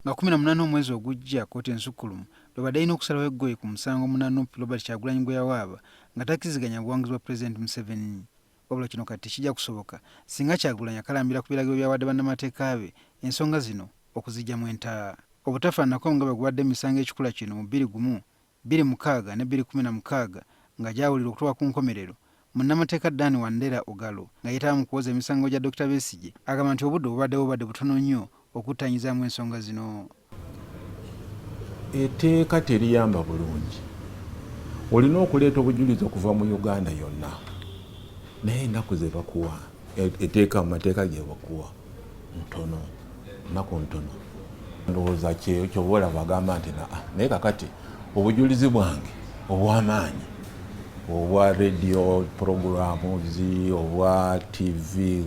Nga 18 omwezi ogujja, kkooti ensukkulumu lwebadde erina okusalawo eggoye ku musango munna nup Robert Kyagulanyi gweyawaaba nga takkiriziganya buwanguzi bwa Pulezidenti Museveni. Wabula kino kati tekijja kusoboka singa Kyagulanyi akalambira ku biragiro by'awadde bannamateeka be ensonga zino okuziggyamu enta. Obutafaananako nga bwegubadde mu misango ekikula kino mu bbiri gumu, bbiri mukaaga ne bbiri kumi na mukaaga nga gyawulirwa okutuuka ku nkomerero, munnamateeka Dan Wandera Ogalo nga yeetaba mu kuwoza emisango gya Dokita Besigye agamba nti obudde obubaddewo bubadde butono nnyo okuttaanyizaamu ensonga zino. Etteeka teriyamba bulungi. Olina okuleeta obujulizi okuva mu Uganda yonna naye ennaku ze bakuwa etteeka mu mateeka ge bakuwa ntono, nnaku ntono. Ndowooza kyova olaba agamba nti naa naye kakati obujulizi bwange obw'amaanyi obwa radio programs, obwa TV,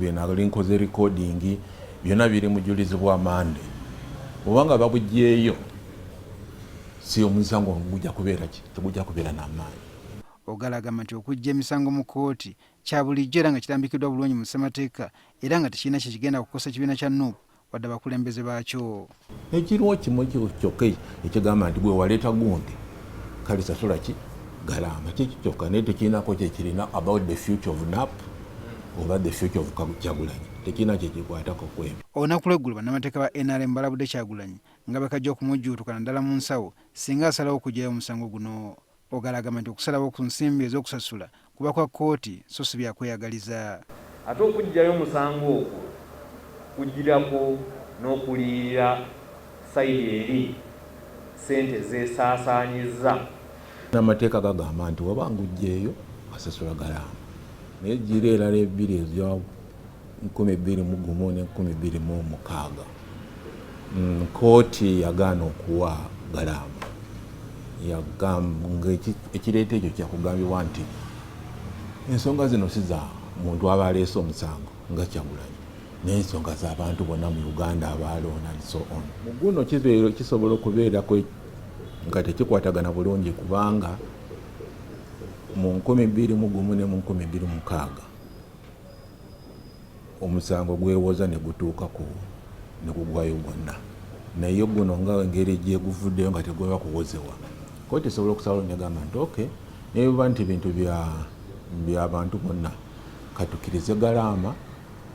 byenali nkoze recording byonna biri mujulizi bwa Mande. Obanga babugyeyo si omusango gujja kubeera ki? Tegujja kubeera n'amaanyi. Ogala agamba nti okuggya emisango mu kkooti kya bulijjo era nga kirambikiddwa bulungi mu ssemateeka era nga tekirina kye kigenda kukosa kibiina kya nup wadde abakulembeze baakyo. Ekiriwo kimu kyokka ekigamba nti gwe waleeta gundi kale sasula ki galaama kiki kyokka, naye tekirinako kyekirina about the future of nup oba the future of Kyagulanyi, tekirina kyekikwatako kwebyo. Olunaku lw'eggulo bannamateeka ba nrm balabudde Kyagulanyi nga bwe kajja okumujjuutuka naddala mu nsawo singa asalawo okuggyayo omusango guno. Ogala agamba nti okusalawo ku nsimbi ez'okusasula kuba kwa kkooti so si bya kweyagaliza. Ate okuggyayo omusango okwo kujjirako n'okuliyirira sayidi eri ssente z'esaasaanyizza. Amateeka gagamba nti waba nguggyeeyo asasula galaama naye gira erala ebbiri ezya 2001 ne 2006 kkooti yagaana okuwa galaama nga ekireeta ekyo kyakugambibwa nti ensonga zino si za muntu aba aleese omusango nga Kyagulanyi naye ensonga z'abantu bonna mu Uganda abaalonda and so on. Mu guno kisobola okubeerako nga tekikwatagana bulungi kubanga mu 2001 ne mu 2006 omusango gwewoza ne gutuuka ku ne gugwayo gwonna, naye guno nga engeri gyeguvuddeyo nga tegweba kuwozewa, kkooti esobola okusalawo negamba nti okay, naye bweba nti bintu bya bantu bonna katukkirize galaama,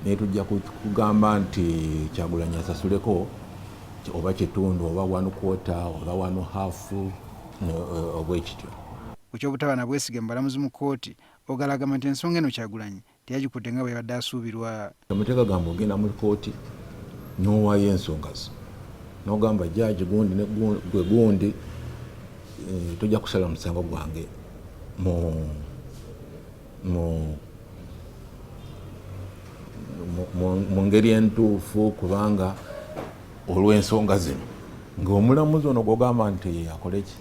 naye tujja kugamba nti Kyagulanyi asasuleko oba kitundu oba one quarter oba one half obwekityo. Ku ky'obutaba na bwesige mu balamuzi mu kkooti, Ogala agamba nti ensonga eno Kyagulanyi teyagikutte nga bweyabadde asuubirwa. Amateeka gamba ogenda mu kkooti n'owaayo ensonga zo n'ogamba jaaji gundi ne gwe gundi tojja kusala musango gwange mu ngeri entuufu kubanga olw'ensonga zino ng'omulamuzi ono gw'ogamba nti akole ki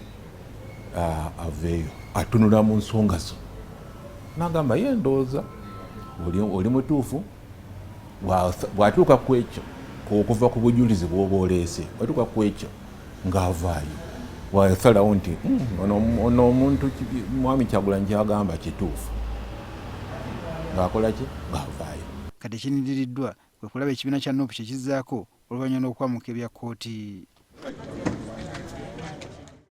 aveeyo atunula mu nsonga zo n'agamba ye ndowooza oli mutuufu. Bw'atuuka ku ekyo okuva ku bujulizi bw'oba oleese, bw'atuuka ku ekyo ng'avaayo wasalawo nti ono omuntu mwami Kyagulanyi kyagamba kituufu, ng'akola ki ng'avaayo. Kati ekinidiriddwa kwe kulaba ekibiina kya nup kye kizzaako oluvannyuma lw'okwamuka ebya kkooti.